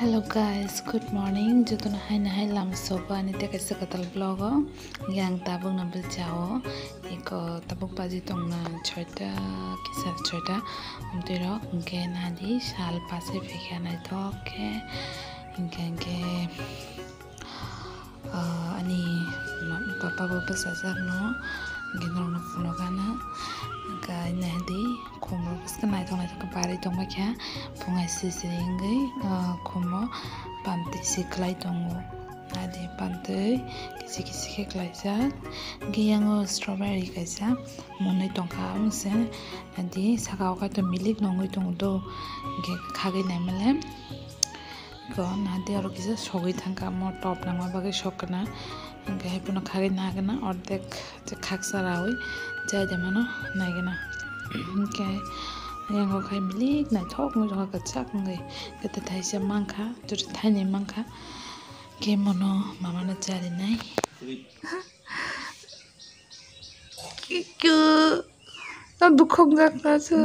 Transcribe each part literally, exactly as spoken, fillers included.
Hello guys, good morning. Jotono haino hai lama sogo ani tei kaisa kwtal vlog o. Yang tabuk na bwchao. Iko tabuk baji tongna soita kisa soita. Amtwi rok hwnkhe nadi sal pasai phaikha naithok khe. Hwnkhe hwnkhe, ah, ani ma-, papa bo bwsajak no. Hwnkhe norokno phunukgana. Hwnkhe nadi. Khumrok bwskhe naithok naithok khe barwi tongbaikha, phungai sisiri wngwi, ah, khumo pamtwi si kwlai tongo. Adi pamtwi kisi kisi khe kwlaijak. Hwnkhe yango strawberry kaisa monwi tongkha, aboni se adi saka o kaitor milik nongwi tongo do, hwnkhe khagwi naimale. Ko nadi oro kisa sogwi thangkha, omo top nangma bagwi sok kana. Hwnkhe hai phano khagwi nagana, ordek je khaksa rawi chai de mano naigana. Hwnkhe yango khai milik naithok wngwi tongkha, kwchak wngwi. Kete thaisa mankha, jotoni thainwi mankha. Khe mono mamano charinai. Kiku, no dukhongjak na se.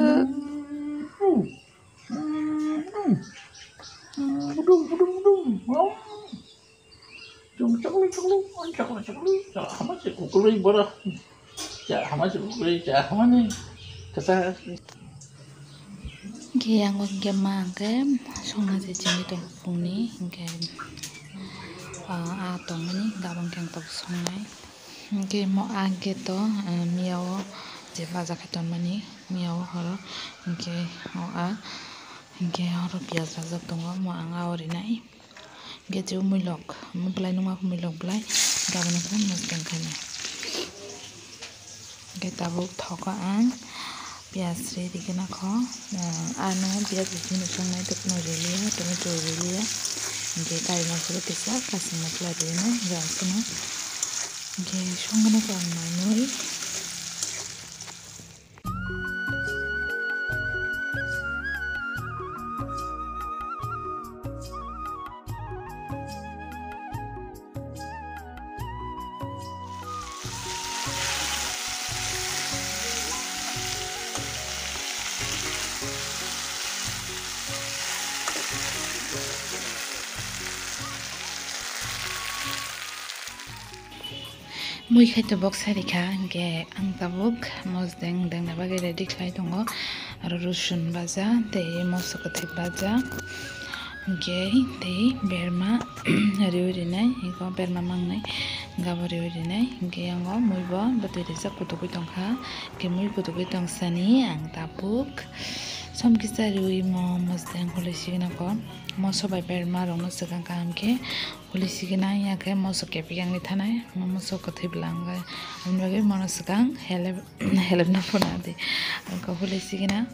Budum, budum, budum. Chuklu, chuklu, chuklu, chuklu. Cha hama se kukulwi bora. Cha hama se kukulwi, cha hama ni. Kasa. Hwnkhe yango hwnkhe ma hwnkhe songna se chini tong phungni hwnkhe, ah, ah tongmani gabang khe ang tabuk songnai. Hwnkhe mo ang khe to, ah, miyao je baja khai tonmani miyao horo hwnkhe o ah hwnkhe horo piyaj rajak tongo mo ang ah o rinai. Hwnkhe je muilok, omo belai nungma muilok belai, gabani khe mosdeng khainai. Hwnkhe tabuk thogo ang piyaj ri rikhe nakho, ah, ano piyaj rikhe no songnai, tomato riliya, tomato riliya, hwnkhe kari masala kisa, kaisa masala rino, hwnkhe ang songno, hwnkhe songno khe ang manwi. Mui khai to bok sai rikha, hwnkhe ang tabuk mosdeng dengna bagwi ready khlai tongo. Aro rosun baja tei moso kwthwi baja, hwnkhe tei berma riui rinai, eko berma mangnai gabo riui rinai. Hwnkhe yango mui bo bwtwi rijak kutugwi tongkha, hwnkhe mui kutugwi tongsani ang tabuk som kisa riui mo mosdeng hului sigina ko moso bai berma rokno swkang kaham khe. Huli sigina ya khe moso kepik yang ni thanai, mo moso kwthwi bwla wngkha. Aboni bagwi mono swkang helep, helep no phuna di. Ang khe huli sigina,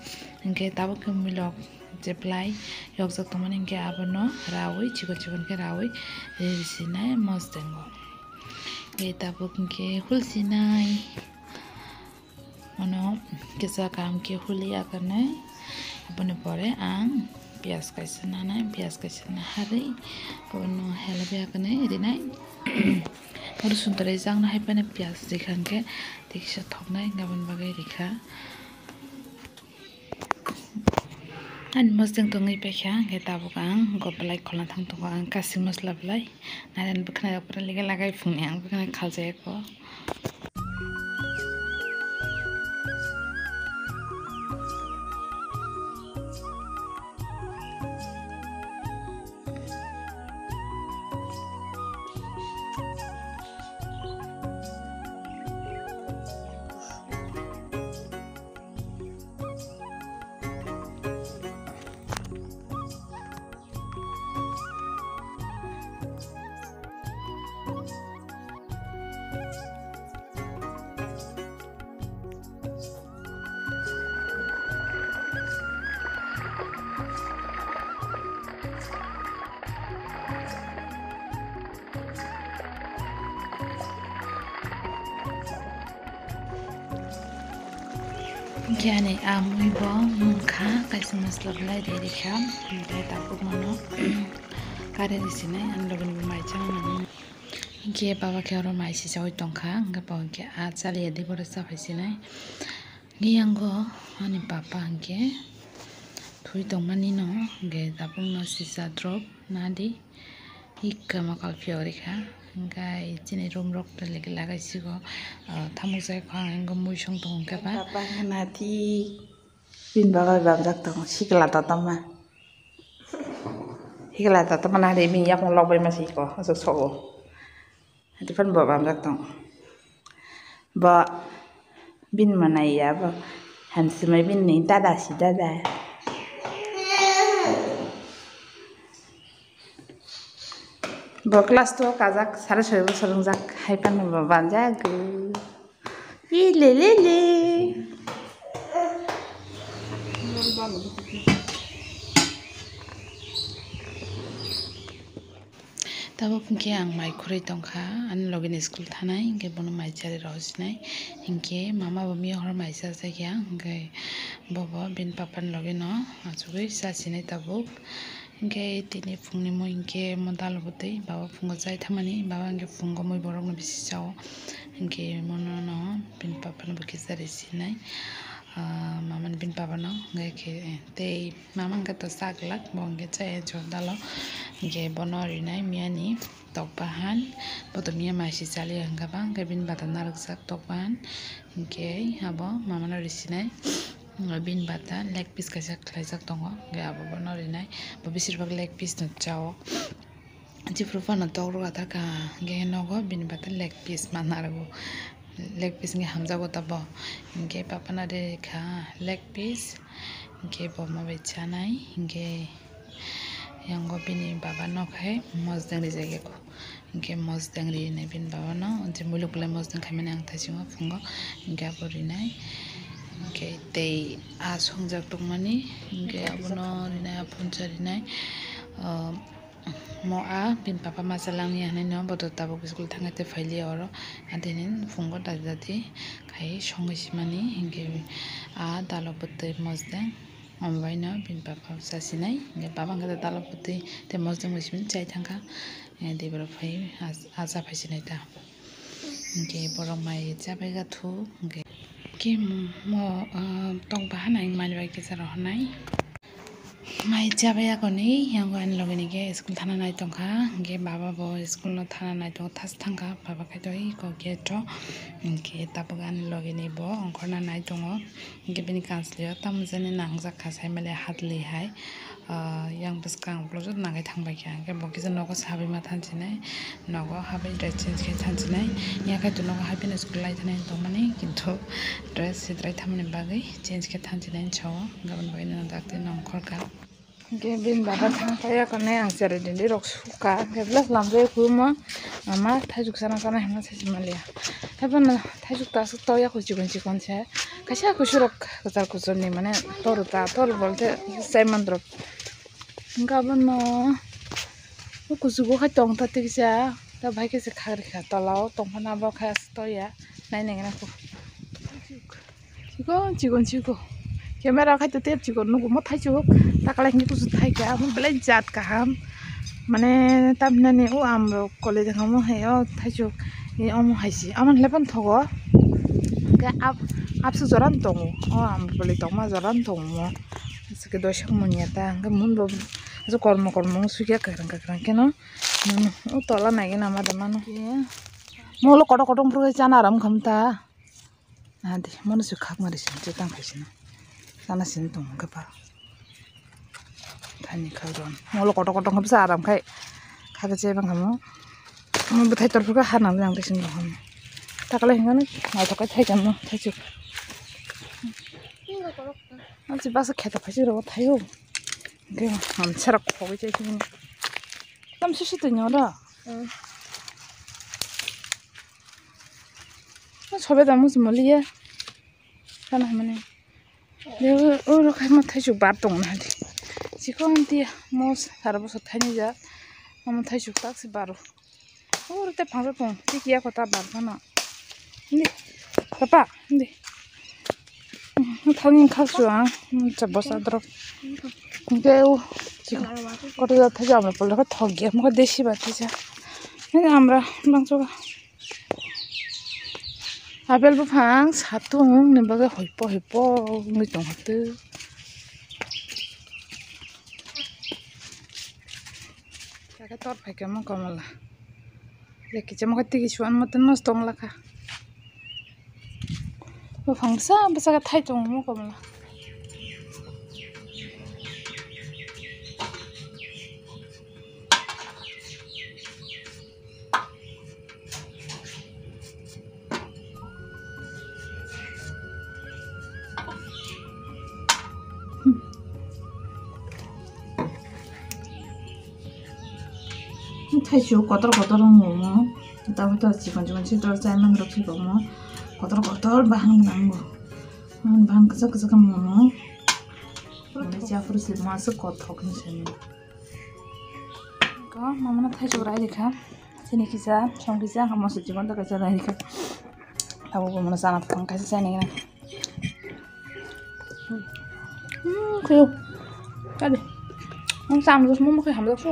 hwnkhe tabuk khe muilok je belai yokjak tongmani, hwnkhe abono raui, chikon chikon khe raui, ri sinai mosdeng o. Hwnkhe tabuk hwnkhe hul sinai. Ano kisa kaham khe huli akanai. Aboni pore ang piyaj kaisa nanai, piyaj kaisa naharwi, abono helebwi akanai rinai. Oro suntarai jakna hai phano piyaj rikha hwnkhe tei kisa thoknai, aboni bagwi rikha. Ani mosdeng tongwi paikha, hwnkhe tabuk ang go belai kholna thang tongo, ang kasing masla belai. Naren bwkhwnai rok pura lega lagai phungni ang bwkhwnai khaljaya kho. Hwnkhe ani amui bo mungkha, kaisa masla belai ri rikha, hwnkhe tabuk mano kari risinai, ani logi logi mai chana nangmani. Hwnkhe baba khe oro mai sijaui tongkha, hwnkhe bo hwnkhe ah chaliya di bohrok chaphai sinai. Hwnkhe yango ani papa hwnkhe thu Ui tongmani no, hwnkhe tabukno sisa drop nadi, hikha mokol phiyok rikha, hwnkhe chini room rok to ligi lagai sigo, ah, thamuk jai kho ang, wngkha muisung tongo hwnkhe ba. Papa hwnkhe nathi, bini baba bamjak tongo, sikla totoma, sikla totoma nadi bini yakung lok bai ma siko, aswk sogo. Hati phano bo bamjak tong. Bo bini manai ya bo. Hamsima bini dada si dada. Bo class two kajak, sare soi bosor wngjak, hai phano bo bamjak. Ih, le, le, le. Tabuk hwnkhe ang mai khurui tongkha, ani logi ni school thanai, hwnkhe bono mai charwi rw sinai, hwnkhe mama bo miya horo mai chajak ya, hwnkhe bobo bini papa ni logi no achugwi cha sinai tabuk. Hwnkhe tini phungni mui hwnkhe mo dalo bwtwi baba phungo chai thangmani, baba hwnkhe phungo mui borokno bisi chao, hwnkhe mono no bini papa no bo kisa rw sinai, ah, mama ni bini papa no hwnkhe khe tei. Mama hwnkhe to cha glak, bo hwnkhe chaya jor dalo, hwnkhe bono rinai miyani tok bahan, bo to miya mai si chaliya hwnkha ba, hwnkhe bini bata narwkjak tok bahan, hwnkhe abo mamano risinai, bini bata leg piece kaisa khlaijak tongo, hwnkhe abo bono rinai, bo beshirbak leg piece no chao. Jephuru phano tok rwkha thangkha, hwnkhe nogo bini bata leg piece ma narwgo, leg piece hwnkhe hamjakgo ta bo, hwnkhe papa no rikha leg piece, hwnkhe bo ma bai chanai, hwnkhe yango bini baba no khai mosdeng rijak ya kho, hwnkhe mosdeng rinai bini baba no, je muiluk belai mosdeng khaimani ang thaisingo phungo, hwnkhe abo rinai, hwnkhe tei aa songjak tongmani, hwnkhe abono rinai, aphunsa rinai, ah, Mo a bini papa masa langya hinui no, bo to tabuk school thangkhe tei phailiya oro. Adini phungo dati dati khai songwi simani, hinkhe a dalo bwtwi mosdeng, omo bai no bini papa chasinai, hinkhe baba hinkhe dalo bwtwi tei mosdeng bai simi chai thangkha, eh, diboro phai a cha phaisinai ta. Hinkhe borok mai chabaikha thuk, hinkhe mo, ah, tok bahan ang mani bai kisa rohornai. Mai chabaiya koni, yango ani loge ni ke school thana nai tongkha, hinkhe baba bo school no thana nai tongo, thas thangkha, baba khai to iko gate o, hinkhe tabuk ani loge ni bo ongkhorna nai tongo, hinkhe bini kanslio tamo jani nangjak kha, sai male hatli hai, ah, yang bwskang ulo joto nangwi thangbai kha, hinkhe bo kisa nogo sabai ma thansinai. Nogo habai dress change khe thansinai. Yakhai to nogo habai no school lai thani tongmani, kintu dress sitrai thamani bagwi change khe thansinai sao. Gabon bai no dakti nongkhorkha. Hinkhe bini baba thang paiya khe ang cherai dindi rok sukha. Hinkhe belai lamjai kumo mama thaijwk sana sana hwnma se maliya. Haibano thaijwk ta aswk toya kho chikon chikon se. Kaisa kusurok kwchar kuchor ni mane toru ta toru bolte chaiman rok. Gabon no. O kuchugo khai tong ta tikisa, ta bai khe se khagri kha tola o tong phano abo khai ase toya, nai nai gana kho. Chikon chikon chikon. Camera khai to tep chikon nugo mo thaichuk, ta kalai hini kuchuk thai kha, amo belai jat kaham. Mane tam hinani o amrok college hamo hai o thaichuk, e omo hai se, amo lepan thogo. Ke ap, apsu joran tongo, o amrok bole tongma joran tongo. Aswk khe doisa manya ta, hwnkhe mun bo aswk kormo kormo wng sukya kwkrang kwkrang kheno. Mano o tola nai gana ma da mano. Molo kotor kotor wngphuru chana aram kham ta. Adi, mano se khakma ri sini, tang khai sini. Chana sini tong hwnkhe ba. Thani khak ron. Molo kotor kotor wngkha bwsa aram khai. Khakhe chebang khamo. Mo bwthai tor phuru ha nang nang tei sini tong hamo. Takalai hwnkhe naithok khai thai kamo, thaichuk. Ang se basa kheto khaisi rw thaio. Hwnkhe hamsa rok khogwi chai sini. Tam sisi twi nw oro. Hmm. Sobe da muchung maliya. Sana hamani. De oro khai ma thaichuk bar tong na di. Chikon tia mo sara boso thaini ja. Amo thaichuk tak se baro. Oro te phangsa tong. Ti kiya kota bar phano. Hindi. Papa, hindi. Thani khak su ang. Cha bosa drok. Hingke u. Koto da thaja amla polo ka thok ge mo desi ba thaja. Hini amra bangso ka. Apple buphang satung ni bagwi hoipo hoipo wngwi tong hwtwi. Aka tor phaikha mo komla. Leki chamo kha tigi suan mo teno stong lakha. Bo phang bwsa bwsa kha thai tongo mo komla. Thaichu kotor kotor wng mo. Tabuk to chikon chikon se tor chai man rok se komo. Kotor kotor bahan nango. Bahan kisa kisa kamo. Chapur se masa kothok ni sani. Ko mama na thaichu rai dikha. Sini kisa, song kisa, hamo se chikon ta kisa rai dikha. Tabuk bo mana sana thang kaisa chai ni. Hmm, kuyo. Tadi. Ang sam dos mo mo khe hamjak so.